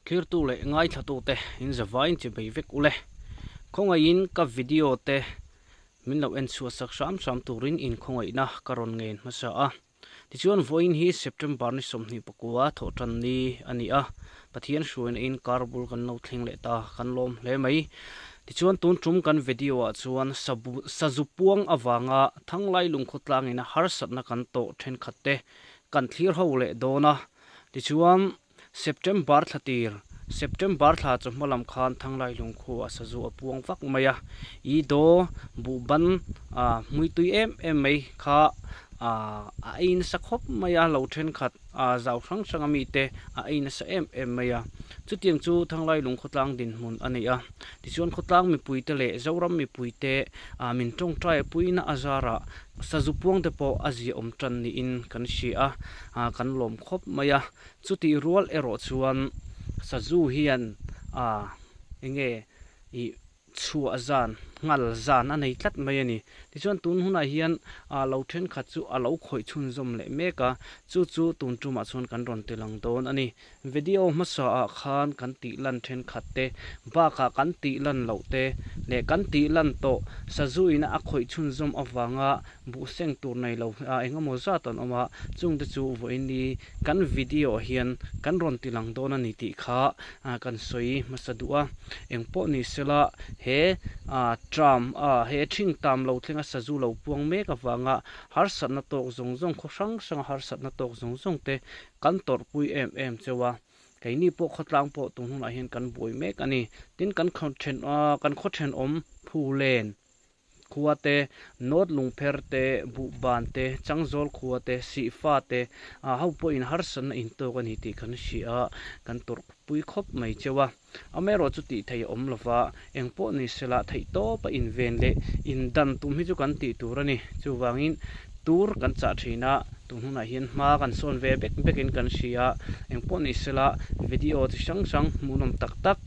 Thlirtu leh ngaithlatute in zavain chi bei vek ule. Khawngaihin ka video te min lo en chhuah sak hram hram turin in khawngaihna ka rawn ngen hmasa a. Tichuan vawiin hi September ni 24 thawh tan ni a ni a, Pathian hruaina in kar bul kan lo thleng leh ta, kan lawm hle mai. Tichuan tun tum kan video ah chuan sazu puang avanga Thanglai lungkhawtlangin a harsatna kan tawh thenkhat te kan thlir ho leh dawn a. Tichuan September thla tir, September thla chawhma lam khan Thanglai lungkhua a sazu a puang vak mai a, i daw buhban hmuitui em em mai kha a ei nasa khawp mai a, lo thenkhat zau hrang hrang a mite a ei nasa em em mai a. Chutiang chu Thanglai lungkhawtlang dinhmun a ni a. Tichuan khawtlang mipuite leh Zoram mipuite min tawngtai puina a zarah sazu puangte pawh a ziaawm tan niin kan hria a, kan lawm khawp mai a. Chutih rual erawh chuan sazu hian enge ih chhuah zan, nghal zan a nei tlat mai a ni. Tichuan tun hunah hian lo thenkhat chu a lo khawih chhunzawm leh mek a, chu chu tun tumah chuan kan rawn ti lang dawn a ni. Video hmasa ah khan kan tih lan thenkhat te bakah kan tih lan loh te leh kan tih lan tawh sazu ina a khawih chhunzawm avanga buh seng tur nei lo eng emaw zat an awm a, chungte chu vawiin kan video ah hian kan rawn ti lang dawn a ni tih kha kan sawi hmasa duh a. Engpawh ni sela he tram he thing tam lo thlenga sazu lo puang mek avanga harsatna tawk zawng zawng khaw hrang hranga harsatna tawk zawng zawng te kan tawrhpui em em cheu a, keini pawh khawtlang pawh tun hunah hian kan buai mek a ni. Tin kan khaw then kan khaw thenawm Phulen khua te, North Lungpher te, Buhban te, Changzawl khua te, Sihfa te ho pawhin harsatna intawk a ni tih kan hria a, kan tawrhpui khawp mai cheu a. Amaherawh chu tih theih a awm lova, engpawh ni sela theih tawpa inven leh indan tum hi chu kan tih tur a ni. Chuvangin tur kan chah thin a, tun hunah hian hma kan sawn ve bek bekin kan hria. Engpawh ni sela video chi hrang hrang hmuhnawm tak tak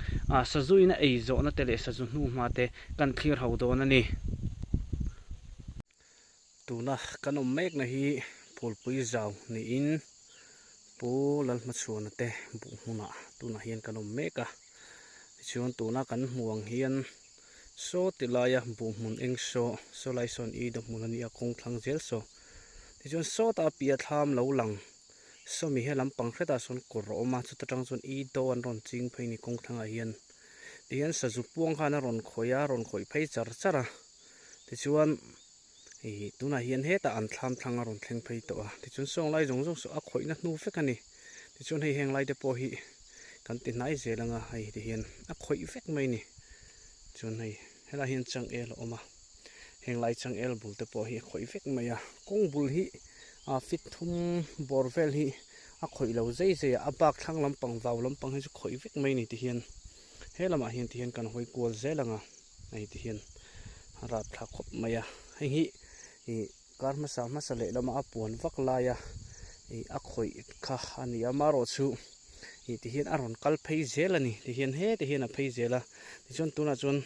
sazuina ei zawhna te leh sazu hnuhma te kan thlir ho dawn a ni. Tuna kan awm mekna hi Phulpui zau niin Pu Lalhmachhuana te buh hmunah tunah hian kan awm mek a. Tichuan tuna kan hmuh ang hian saw ti laia buh hmun eng saw, saw lai sawn i dawh hmun a ni a, kawng thlang zel saw. Tichuan sawtah a piah thlam lo lang sawmi he lampang hretah sawn kawr a awm a, chuta tang chuan i daw an rawn ching phei ni kawng thlangah hian. Tihian sazu puang khan a rawn khawih a, a rawn khawih phei char char a. Tichuan ih tunah hian hetah an thlam thlang a rawn thleng phei tawh a, tichuan sawng lai zawng zawng saw a khawihna hnu vek a ni. Tichuan hei heng lai te pawh hi kan ti hnai zel anga hei ti hian a khawih vek mai a ni. Chuan hei helai hian changel a awm a, heng lai changel bul te pawh hi a khawih vek mai a, kawng bul hi ah fit thum bawr vel hi a khawih lo zai zai a, a bak thlang lampang vau lampang hi chu khawih vek mai a ni ti hian he lamah hian ti hian kan hawi kual zel ang a. Hei ti hian a rap thla khawp mai a, hei hi ih kar hmasa hmasa leh lama a puan vak laia ih a khawih kha a ni a, amaherawhchu ih ti hian a rawn kal phei zel a ni, ti hian heti hian a phei zel a, tichuan tunah chuan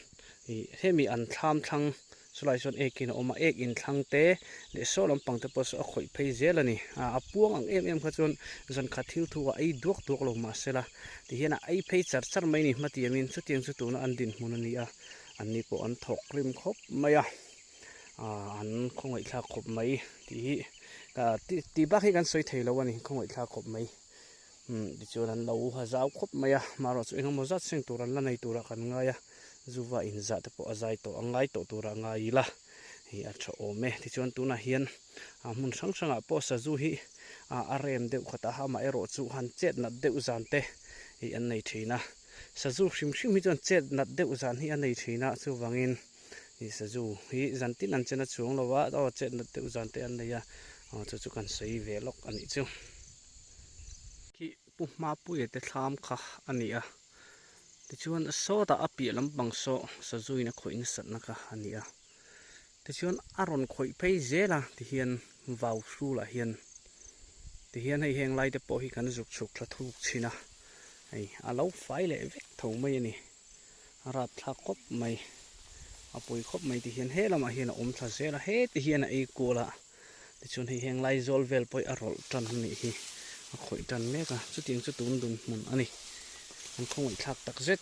ih hemi an thlam thlang chulaiah chuan ek in a awm a, ek in thlang te leh saw lampang te pawh saw a khawih phei zel a ni, a puang ang em em kha chuan zan khat thil thu a ei duak duak lo mahsela. Ti hian a ei phei char char mai a ni hmatiangin chutiang chu tuna an dinhmun a ni a, an ni pawh an thawk rim khawp mai a, aah an khawngaihthlak khawp mai tih hi tih bak hi kan sawi thei lo a ni khawngaihthlak khawp mai umm tichuan an lo ha zau khawp mai a, marawh chu engemaw zat seng tur an la nei turah kan ngai a, zuva inzah te pawh a zai tawh a ngai tawh turah ngai ila hei a tha awm e, tichuan tunah hian a hmun hrang hrangah pawh sazu hi a rem deuh khat a, amaherawh chu han chet nat deuh zan te hi an nei thin a, sazu hrim hrim hi chuan chet nat deuh zan hi a nei thin a, chuvangin ih sazu hi zan tin an chen a chuang lo a, aw chet nat deuh zan te an nei a, aw chu chu kan sawi ve lawk a nih chu. Khi Pu Hmapuia te thlam kha a ni a, tichuan sawtah a piah lampang saw sazuin a khawih nasatna kha a ni a. Tichuan a rawn khawih phei zel a tihian vau hrulah hian tihian hei heng lai te pawh hi kan zuk chhuk thla thuk thin a hei a lo fai leh vek tho mai a ni a rap thlak khawp mai a pawi khawp mai tihian he lamah hian a awm thla zel a heti hian a ei kual a tichuan hei heng lai zawl vel pawh hi a rawlh tan a nih hi a khawih tan mek a chutiang chu tun dun hmun a ni. An khawngaihthlak tak zet.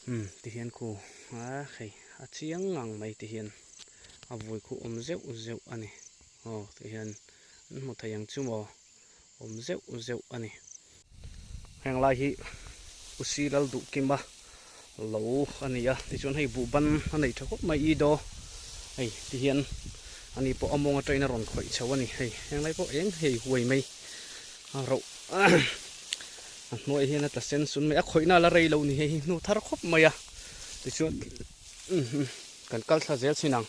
Umm ti hian khu a hei a chiang ngang mai ti hian a vui khu awm zeuh zeuh a ni. Aw ti hian an hmu thei ang chu maw awm zeuh zeuh a ni. Heng lai hi U Si Lal duh kim a lo a ni a tichuan hei buh ban a nei tha khawp mai i daw hei ti hian ani pawh a mawng atangin a rawn khawih chho a ni hei heng lai pawh eng hei huai mai a roh a hnuaiah hian a tla sen sun mai a khawihna a la rei lo ni hei hi hnu thar khawp mai a tichuan kan kal thla zel chin ang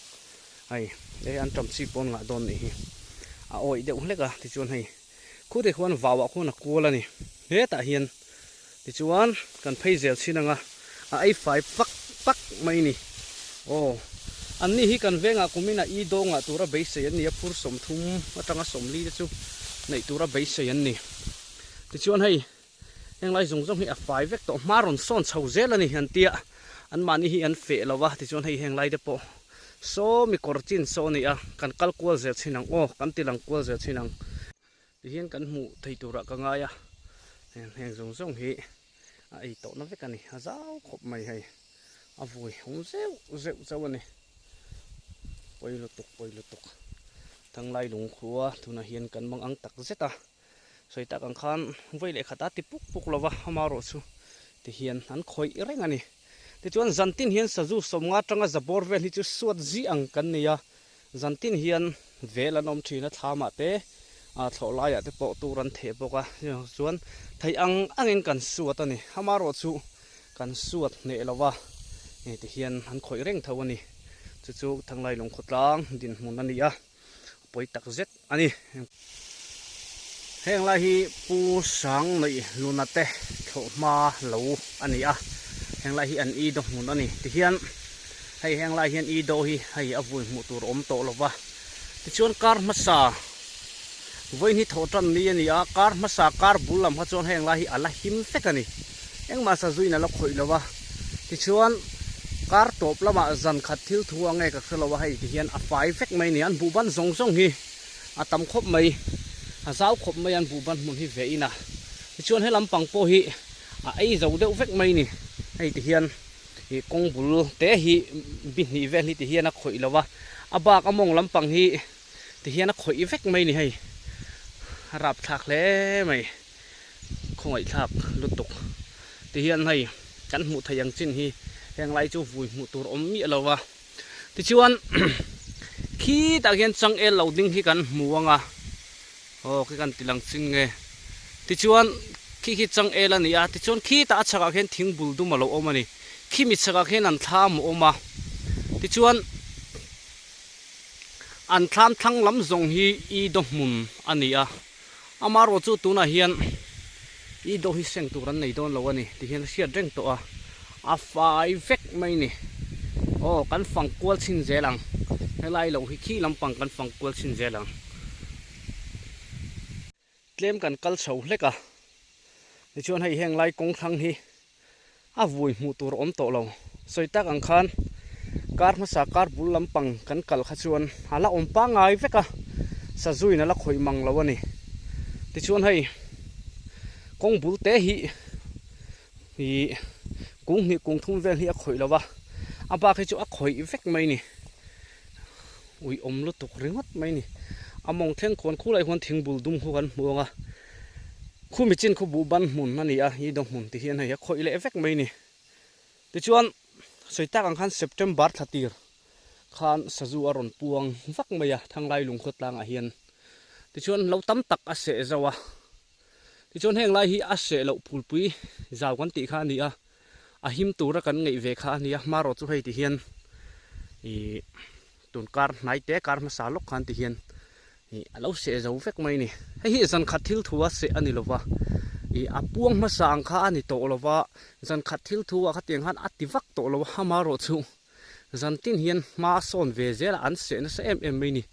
hei hei an tam chi pawn ngah dawn nih hi a awih deuh hlek a tichuan hei Khute khuan vauah khuan a kual a ni. Hetah hian tichuan kan phei zel chhin anga a ei fai pak pak mai ni. Aw, anni hi kan vengah kuminah i dawngah tura beisei an ni a, phur 30 atanga 40 te chu neih tura beisei an ni. Tichuan hei heng lai zawng zawng hi a fai vek tawh, hma rawn sawn chho zel a ni an tia, anmahni hi an feh lo a, tichuan hei heng lai te pawh Saw mi kawr chin saw a ni a, kan kal kual zel chhin ang aw, kan ti lang kual zel chhin ang. Tihian kan hmuh thei turah ka ngai a, heng heng zawng zawng hi a ei tawhna vek a ni, a zau khawp mai hei, a vui awm zeuh zeuh chauh a ni, pawi lutuk pawi lutuk, Thanglai lungkhua tunah hian kan mang ang tak zet a. Sawi tak ang khan vawi leh khat a ti puk puk lova amarawh chu ti hian an khawih reng a ni. Tichuan zantin hian sazu 50 atanga za bawr vel hi chu suat zi ang kan nei a, zantin hian vel an awm thin a thlamah te thlawh laiah te pawh tur an theh bawk a, chuan theih ang angin kan suat a ni. Amarawh chu kan suat hneh lova ti hian an khawih reng tho a ni. Chu chu Thanglai Lungkhawtlang dinhmun a ni a. a pawi tak zet a ni. Heng lai hi Pu Sangnaih Hluna te thlawh hma lo a ni a, heng lai hi an i daw hmun a ni. Tihian hei heng lai hian i daw hi hei a vui hmuh tur a awm tawh lo va, tichuan kar hmasa vawiin hi thawh tan ni a ni a, kar hmasa kar bul lam kha chuan heng lai hi a la him vek a ni. Engmah sazuin a la khawih lo a, tichuan kar tawp lamah zan khat thil thu ang nge ka hre lo a, hei ti hian a fai vek mai a ni, an buhban zawng zawng hi a tam khawp mai, a zau khawp mai an buhban hmun hi ve in a, tichuan he lampang pawh hi a ei zo deuh vek mai a ni, hei ti hian ih kawng bul te hi bi hnih vel hi ti hian a khawih lo a, a bak a mawng lampang hi ti hian a khawih vek mai a ni hei, a rapthlak hle mai. Khawngaihthlak lutuk ti hian hei kan hmuh theih ang chin hi heng lai chu vui hmuh tur awm miah lo va. Tichuan khitah khian changel lo ding hi kan hmu ang a, aw khi kan ti lang chin nge. Tichuan khi khi changel a ni a, tichuan khitah a chhakah khian thing bul dum a lo awm a ni. Khimi chhakah khian an thlam a awm a, tichuan an thlam thlang lam zawng hi i daw hmun a ni a. Amarawh chu tunah hian i dawh hi seng tur an nei dawn lo a ni ti hian a hriat reng tawh a, a fai vek mai ni. Aw kan fang kual chhin zel ang, helai lo hi khi lampang kan fang kual chhin zel ang. Tlem kan kal chho hlek a, tichuan hei heng lai kawng thlang hi a vui hmuh tur a awm tawh lo. Sawi tak ang khan kar hmasa kar bul lampang kan kal kha chuan a la awm pangngai vek a, sazuin a la khawih mang lo a ni. Tichuan hei kawng bul te hi ih kung hnih kung thum vel hi a khawih lo va, a bak hi chu a khawih vek mai a ni. Ui awm lutuk ringawt mai a ni. A mawng thleng khuan khulai huan thing bul dum khu kan hmu ang a. Khumi chin khu buh ban hmun a ni a, i daw hmun ti hian hei a khawih leh vek mai a ni. Tichuan, sawi tak ang khan September thla tir khan sazu a rawn puang vak mai a, Thanglai lungkhaw tlangah hian. Tichuan, lo tam tak a seh zauh a. Tichuan, heng lai hi a seh loh phulpui zau kan tih kha a ni a, a him tura kan ngaih ve kha a ni a. Hmarawh chu hei ti hian ih tun kar hnai te kar hmasa lawk khan ti hian Ih a lo seh zo vek mai a ni. Hei hi zan khat thil thu a seh a ni lo va, ih a puang hmasa ang kha a ni tawh lo va, zan khat thil thu ah khatiang khan a ti vak tawh lo a, amaherawh chu zan tin hian hma a sawn ve zel a, an seh nasa em em mai a ni.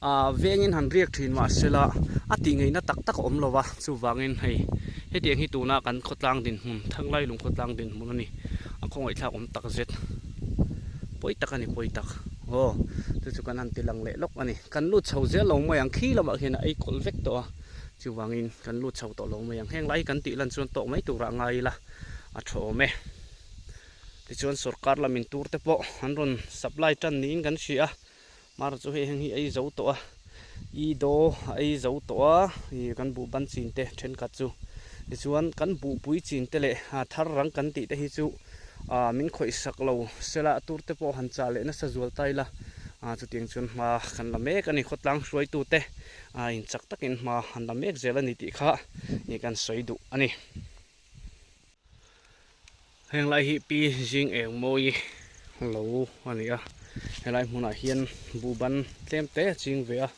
Ah vengin han riak thin mahsela a tih ngeihna tak tak a awm lo va, chuvangin hei hetiang hi tuna kan khawtlang dinhmun, Thanglai lung khawtlang dinhmun a ni, a khawngaihthlak awm tak zet. Pawi tak a ni, pawi tak. Aw chu chu kan han ti lang leh lawk a ni. Kan lut chho zel lo mai ang khi lamah khian a ei kawlh vek tawh a. Chuvangin kan lut chho tawh lo mai ang. Heng lai hi kan tih lan chuan tawk mai turah ngai ila a tha awm e. Tichuan sorkar lamin tur te pawh an rawn supply tan niin kan hria a, Mara chu hei heng hi ei zo tawh a, i daw a ei zo tawh a, ih kan buh ban chin te thenkhat chu. Tichuan kan buhpui chin te leh thar rang kan tih te hi chu ah min khawih sak lo sela tur te pawh han chah leh nasa zual ta ila ah chutiang chuan hma kan la mek a ni. Khawtlang hruaitu te ah inchak takin hma han la mek zel a ni tih kha ih kan sawi duh a ni. Heng lai hi pi zing eng mawi lo a ni a, helai hmunah hian buhban tlem te a ching ve a,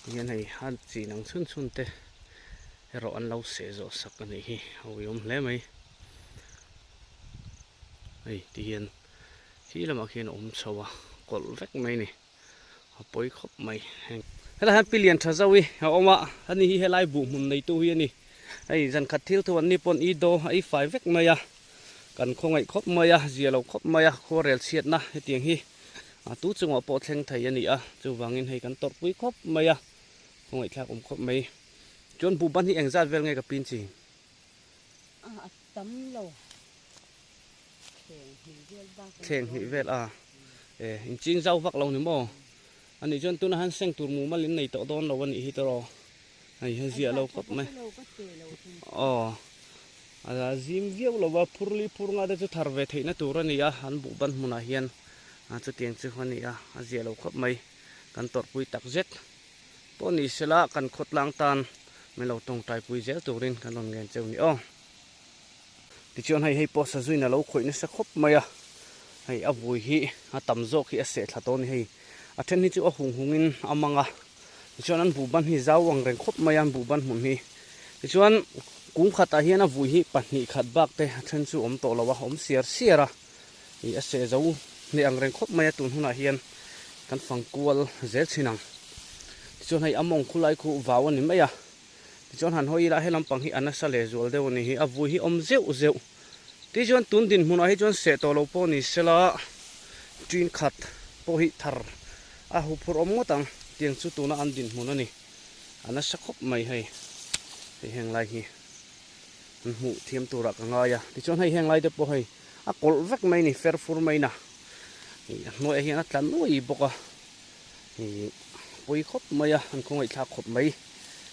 tihian hei a chin ang chhun chhun te erawh an lo seh zawh sak a nih hi a uiawm hle mai. Hei tihian khi lamah khian a awm chho a, kawlh vek mai a ni. A pawi khawp mai. Helai hian pi lian tha zauh hi a awm a, ani hi helai buh hmun neitu hi a ni. Hei zan khat thil thu an ni pawn i daw a i fai vek mai a, kan khawngaih khawp mai a, zia lo khawp mai a, khuarel chhiatna hetiang hi a tu chungah pawh thleng thei a ni a, chuvangin hei kan tawrhpui khawp mai a, khawngaih thlak awm khawp mai. Chuan buh ban hi engzat vel nge ka pin chi? A tam lo. Thleng hnih vel bak a ni Thleng hnih vel a. E, in ching zau vak lo ni maw? A nih chuan tuna han seng tur mumal in nei tawh dawn lo a nih hi tawh. Hei hi ziah lo khawp mai. Aw. A zim viau lo a, phur li phur nga te chu thar ve theihna tur a ni a, an buh ban hmunah hian chutiang chu a ni a, a ziah lo khawp mai. Kan tawrhpui tak zet pawh ni sela kan khawtlang tan min lo tawngtaipui zel turin kan rawn ngen cheu ni aw. Tichuan hei hei pawh sazuin a lo khawih nasa khawp mai a, hei a vui hi a tam zawk hi a seh thla tawh a ni hei. A then hi chu a hung hungin a mang a, tichuan an buhban hi zau ang reng khawp mai a an buhban hmun hi. Tichuan kung khatah hian a vui hi pahnih khat bak te a then chu awm tawh lo a, awm siar siar a, ih a seh zo hneh ang reng khawp mai a tun hunah hian kan fang kual zel thin ang. Tichuan hei a mawng khulai khu vau a ni mai a. Tichuan han hawi ila he lampang hi a nasa leh zual deuh a ni hi, a vui hi awm zeuh zeuh. Tichuan tun dinhmunah hi chuan seh tawh lo pawh ni sela ṭin khat pawh hi thar a huphurh awm ngawt ang tiang chu tuna an dinhmun a ni. A nasa khawp mai hei, hei heng lai hi an hmuh thiam turah ka ngai a. Tichuan hei heng lai te pawh hei a kawlh vek mai a ni, fer fur mai na. A hnuaiah hian a tla nuai bawk a. Ih pawi khawp mai a, an khawngaihthlak khawp mai.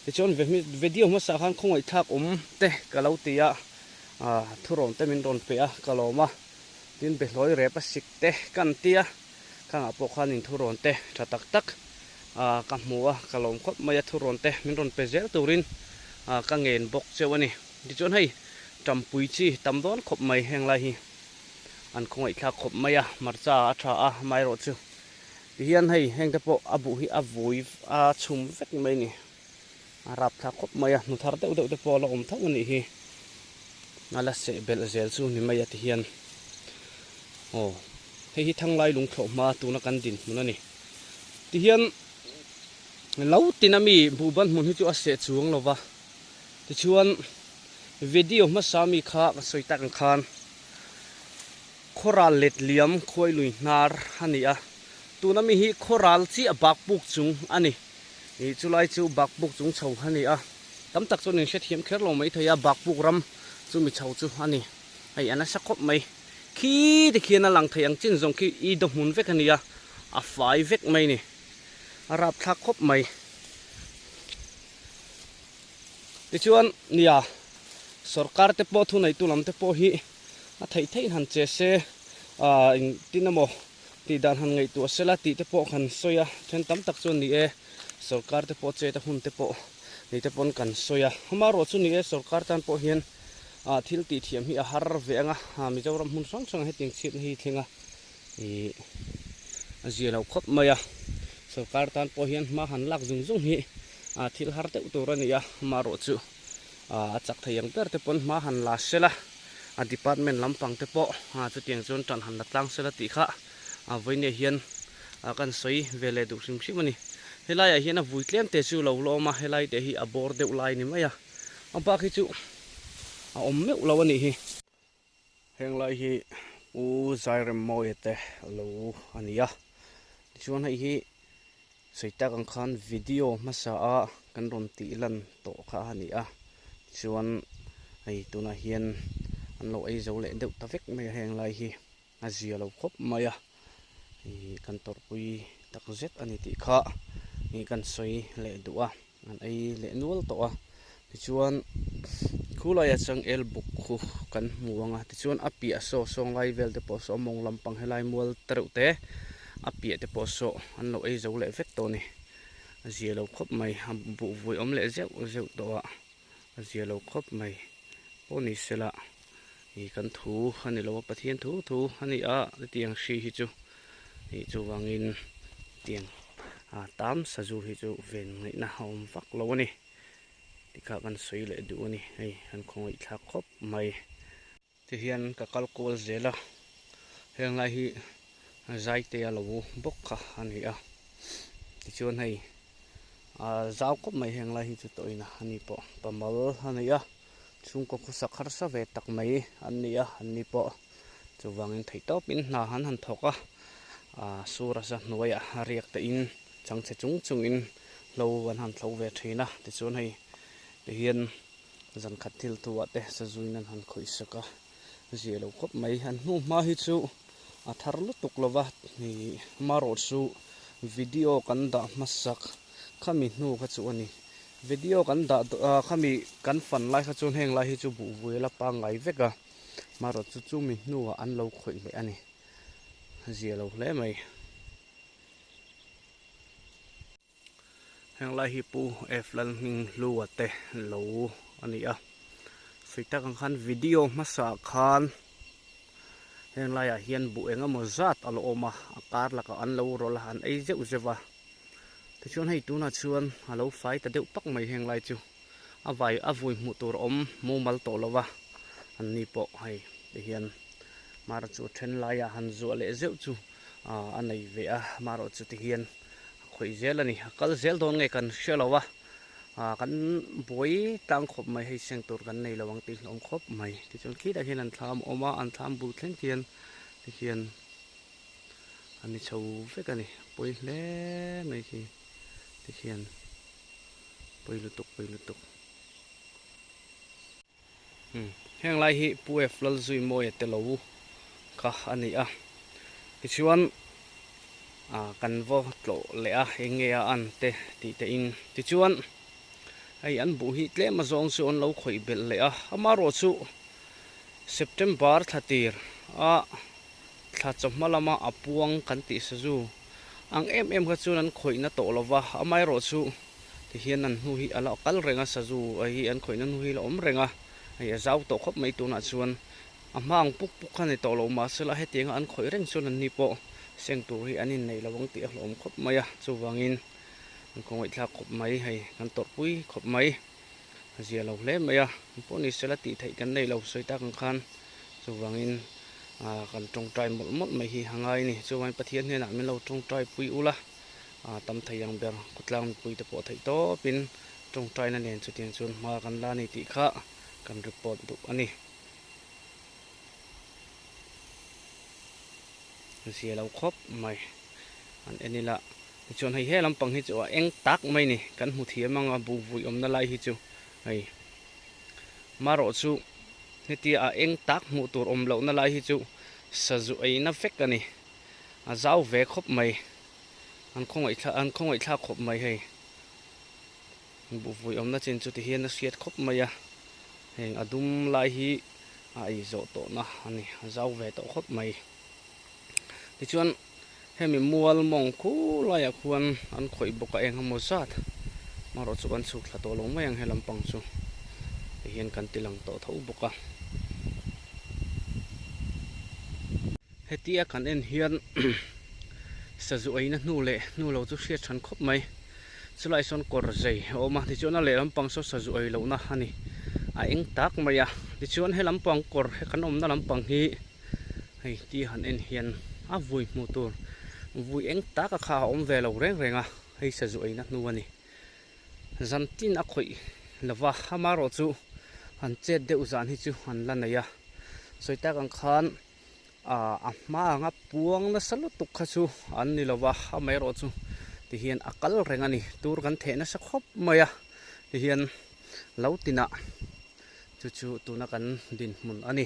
Tichuan video hmasa khan khawngaihthlak awm te ka lo ti a, ah thurawn te min rawn pe a, ka lawm a. Tin behlawi rep a sik te ka an ti a, khangah pawh khan in thurawn te tha tak tak ah ka hmu a, ka lawm khawp mai a thurawn te min rawn pe zel turin ah ka ngen bawk cheu a ni. Tichuan hei tampui chi tam dawn khawp mai heng lai hi an khawngaihthlak khawp mai a, hmarcha a tha a, amaherawhchu Tihian hei heng te pawh a buh hi a vui a chhum vek mai a ni. A rap thlak khawp mai a, hnu thar deuh deuh te pawh a la awm tho a nih hi. A la seh belh zel chu ni mai a tihian. Aw hei hi Thanglai lungthlawh hma tuna kan dinhmun a ni. Tihian lo tin ami buhban hmun hi chu a seh chuang lo va. Tichuan video hmasa mi kha ka sawi tak ang khan. Khawral let liam khuai lui hnar a ni a, tuna mi hi khawral chiah bak puk chung a ni. Ih chulai chu bak puk chung chho a ni a, tam tak chuan in hrethiam kher lo mai thei a, bak puk ram chu mi chho chu a ni. Hei a nasa khawp mai. Khi te khian a lang thei ang chin zawng khi i daw hmun vek a ni a, a fai vek mai a ni. A rapthlak khawp mai. Tichuan nia sorkar te pawh thuneitu lam te pawh hi a theih theih in han che se ah engtin emaw tih dan han ngaihtuah sela tih te pawh kan sawi a then tam tak chuan ni e sorkar te pawh chet a hun te pawh ni te pawn kan sawi a amaherawh chu ni e sorkar tan pawh hian ah thil tih thiam hi a har ve ang a ah Mizoram hmun hrang hrang ah hetiang chhiatna hi thleng a ih a zia lo khawp mai a sorkar tan pawh hian hma han lak zung zung hi ah thil har deuh tur a ni a amaherawh chu. A chak thei ang ber te pawn hma han la sela, a department lampang te pawh chutiang chuan tan han la tlang sela tih kha vawinia hian kan sawi ve leh duh hrim hrim a ni. Helaiah hian a vui tlem te chu lo la awm a, helai te hi a bawr deuh lai ni mai a, a bak hi chu a awm meuh lo a nih hi. Heng lai hi Pu Zairemmawia te lo a ni a, tichuan hei hi. Sawi tak ang khan video hmasa a kan rawn tih lan tawh kha a ni a, tichuan hei tunah hian an lo ei zo leh deuh ta vek mai a heng lai hi a zia lo khawp mai a, ih kan tawrhpui tak zet a ni tih kha ih kan sawi leh duh a, an ei leh nual tawh a, tichuan khulaiah changel buk khu kan hmu ang a, tichuan a piah saw sawng lai vel te pawh saw a mawng lampang helai mual tereuh te a piah te pawh saw an lo ei zo leh vek tawh a ni a zia lo khawp mai a buh vui awm leh zeuh zeuh tawh a a zia lo khawp mai pawh ni sela ih kan thu a ni lo a Pathian thu thu a ni a hetiang hri hi chu ih chuvangin tiang ah tam sazu hi chu ven ngaihna a awm vak lo a ni tikha kan sawi leh duh a ni hei kan khawngaih thlak khawp mai. Tihian ka kal kual zel a heng lai hi Zaitea lo bawk kha a ni a tichuan hei ah zau khawp mai heng lai hi chu tawhin a ni pawh pamal a ni a chhungkaw khawsak harsa ve tak mai an ni a an ni pawh chuvangin theihtawpin hna han han thawk a ah sur a sa hnuaiah a riak te in changchhe chung chungin hlo an han thlo ve thin a tichuan hei tihian zan khat thil thuah te sazuin an han khawih sak a zia lo khawp mai an hnu hma hi chu a thar lutuk lo va ih marawh chu video kan dah hmasak khami hnu kha chu a ni video kan dah ah khami kan fan lai kha chuan heng lai hi chu buh vui la pangngai vek a marawh chu chumi hnuah an lo khawih leh a ni zia lo hle mai. Heng lai hi Pu F Lalhminghlua te lo a ni a, sawi tak ang khan video hmasa ah khan heng laiah hian buh eng emaw zat a lo awm a, a kar lakah an lo rawlh a, an ei zeuh zeuh a, tichuan hei tunah chuan a lo fai ta deuh pak mai heng lai chu a vai a vui hmuh tur a awm mumal tawh lo va, an ni pawh hei tihian mara chu then laiah han zuah leh zeuh chu a nei ve a, marawh chu tihian a khawih zel a ni a kal zel dawn nge kan hre lo a ah kan buai tlang khawp mai hei seng tur kan nei lo ang tih hlawm khawp mai tichuan khitah hian an thlam a awm a an thlam bul thleng khian tikhian a ni chho vek a ni pawi hle mai khi tikhian pawi lutuk pawi lutuk heng lai hi Pu F Lalzuimawia te lo kha a ni a tichuan ah kan vaw tlawh leh a eng nge a an te tih te in tichuan hei an buh hi tlem a zawng chu an lo khawih belh leh a amaherawh chu September thla tir a thla chawhma lama a puang kan tih sazu ang em em kha chuan an khawihna tawh lo va amaherawh chu Tihian an hnu hi a la kal reng a, sazu hi an khawihna hnu hi a la awm reng a, hei a zau tawh khawp mai tunah chuan a hma ang puk puk kha ni tawh lo mahsela hetianga an khawih reng chuan anni pawh seng tur hi an inneih lo ang tih a hlawm khawp mai a, chuvangin an khawngaihthlak khawp mai hei kan tawrhpui khawp mai a zia lo hle mai a, pawh ni sela tih theih kan nei lo sawi tak ang khan chuvangin ah kan tawngtai mawlh mawlh mai hi a ngai a ni, chuvangin Pathian hnenah min lo tawngtai pui ula. a tam thei ang ber khawtlang mipui te pawh theih tawpin tawngtaina nen chutiang chuan hma kan la ni tih kha kan report duh a ni. Zia lo khawp mai an en ila tichuan hei he lampang hi chu a eng tak mai ni kan hmu thiam ang a buh vui awmna lai hi chu hei marawh chu hetia a eng tak hmuh tur awm lohna lai hi chu sazu eina vek a ni. A zau ve khawp mai an khawngaih thla an khawngaih thlak khawp mai hei buhvui awmna chin chu tihian a hriat khawp mai a heng a dum lai hi a ei zawh tawhna a ni a zau ve tawh khawp mai tichuan hemi mual mawng khu laiah khuan an khawih bawk a eng emaw zat amaherawh chu kan chhuk thla tawh lo mai ang he lampang chu tihian kan ti lang tawh tho bawk a. Hetia kan en hian sazu eina hnu leh hnu lo chu hriat than khawp mai. Chulai sawn kawr zei a awm a, tichuan a leh lampang saw sazu ei lohna a ni. A eng tak mai a, tichuan he lampang kawr he kan awmna lampang hi hei tia han en hian a vui hmuh tur vui eng tak a kha a awm ve lo reng reng a, hei sazu eina hnu a ni. Zan tin a khawih lova amaherawh chu han chet deuh zan hi chu an la nei a, sawi tak ang khan ah a hma anga puang nasa lutuk kha chu an ni lova amaherawh chu. Tihian a kal reng a ni. Tur kan theh nasa khawp mai a. Tihian lo tinah chu chu tuna kan dinhmun a ni.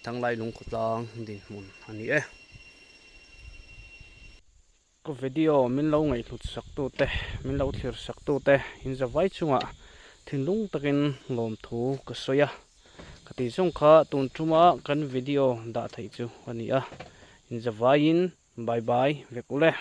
Thanglai lungkhawtlang dinhmun a ni e. Ka video min lo ngaihhlut sak tute, min lo thlir sak tute inzavai chungah thinlung takin lawmthu ka sawi a. Ka tih zawng kha tun tuma kan video dah theih chu a ni a. Inzavaiin bye bye vek ule.